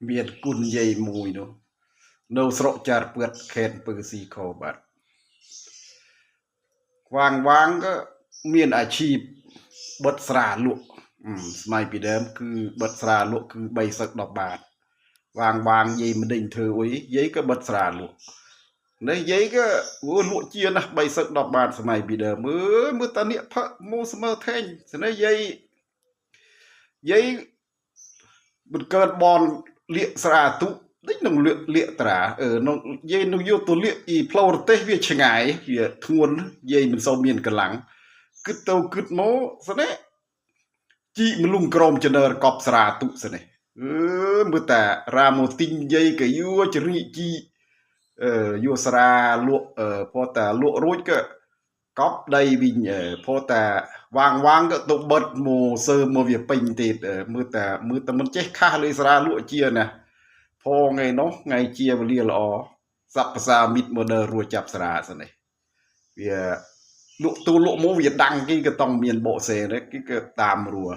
មានគុណយាយមួយនោះនៅស្រុកចារពឿតខេត្តអំពើស៊ីខបាទវាងវាងក៏មានអាជីពបិទស្រាលក់សម័យពីដើមគឺបិទស្រាលក់គឺ3សឹក10បាតវាងវាងយាយមិនដេញធ្វើអុយយាយក៏បិទស្រាលក់នេះយាយក៏អូលក់ជាណាស់3សឹក10បាតសម័យពីដើមមើលមើលតានេះផឹកមូស្មើថេងស្នេះយាយយាយមិនកើតបនលៀកស្រាទុតិចនឹងលៀកលៀកត្រាអឺនឹងយាយនឹងយកទៅលៀកអ៊ីផ្លូវរទេះវាឆ្ងាយវាធ្ងន់យាយមិនសូវមានកម្លាំងគិតទៅគិតមកស្នេះជីមលុងក្រមចនើកប់ស្រាទុស្នេះអឺមើលតារ៉ាម៉ូទីងយាយក៏យួចរីជីអឺយួស្រាលក់អឺព្រោះតាលក់រួចក៏កប់ដីវិញព្រោះតាវាងវាងក៏ទៅបិទមកសើមកវាពេញទៀតមើលតាមើលតាមិនចេះខះលើស្រាលក់ជាណាផងថ្ងៃនោះថ្ងៃជាវេលាល្អសັບភាសាមិត្តមកដើររួចចាប់ស្រាស្នេះវាលក់ទូលក់មកវាដាំងគេក៏តង់មានបកសេនេះគេក៏តាមរួ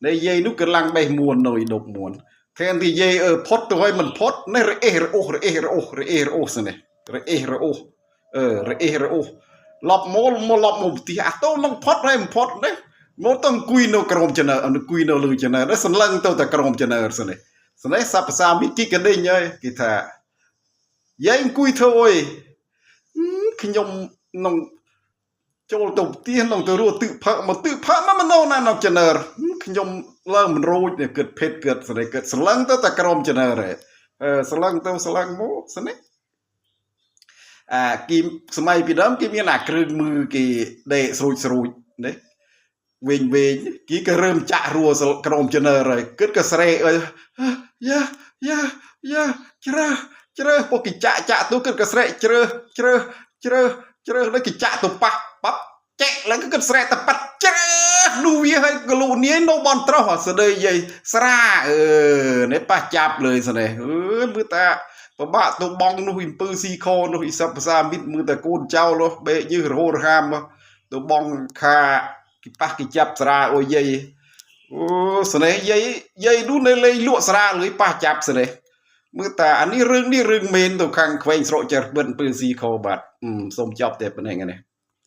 នេះយាយនោះក៏ឡើងបេះមួននៅដប់មួនแทนที่យាយអឺផុតទៅឲ្យមិនផុតនេះរអេសរអូសរអេសរអូសរអេសរអូសនេះរអេសរអូសអឺរអេសរអូសឡប់មកមកឡប់មកផ្ទះអាតូនឹងផុតហើយមិនផុតនេះមកទៅអង្គុយនៅក្រោមចនើអង្គុយនៅលើចនើនេះសន្លឹងទៅតែក្រោមចនើស្នេះស្នេះសັບភាសាមីគីកដេញហើយគេថាយាយអង្គុយធ្វើអុយខ្ញុំនឹងចូលទៅផ្ទះនឹងទៅរស់ទឹកផឹកមកទឹកផឹកមកមិននៅណានៅចនើខ្ញុំឡើងមិនរួចនេះគិតភេទគិតស្រីគិតសន្លឹងទៅតែក្រោមចនើហ៎អឺសន្លឹងទៅសន្លឹងមកស្នេះអាគីសម័យពីដើមគេមានអាគ្រឿងມືគេដេកស្រួចស្រួចនេះវិញវិញគេក៏រើមចាក់រួក្រោមចនើហើយគិតក៏ស្រែកអើយយ៉ាយ៉ាយ៉ាជ្រើជ្រើពួកគេចាក់ចាក់ទៅគិតក៏ស្រែកជ្រើជ្រើជ្រើជ្រើដល់គេចាក់ទៅប៉ះប៉ាប់ចែកឡើងគិតស្រែកតែប៉ាត់ជ្រើនោះវាឲ្យកលូនាយនៅបនត្រោះស្ដីយាយស្រាអឺនេះប៉ះចាប់លើស្នេះអឺមើលតាពិបាកទៅបងនោះអំពើស៊ីខនោះអ៊ីសភាសាមិត្តមើលតែកូនចៅនោះបេកយឺរហូរហាមទៅបងខាគេប៉ះគេចាប់ស្រាអូយាយអូស្នេះយាយយាយនោះនៅលេងលក់ស្រាលុយប៉ះចាប់ស្នេះមើលតាអានេះរឿងនេះរឿងមែនទៅខាងខ្វែងស្រុកចាស់បិទអំពើស៊ីខបាទសូមចប់តែប៉ុណ្្នេះនេះ។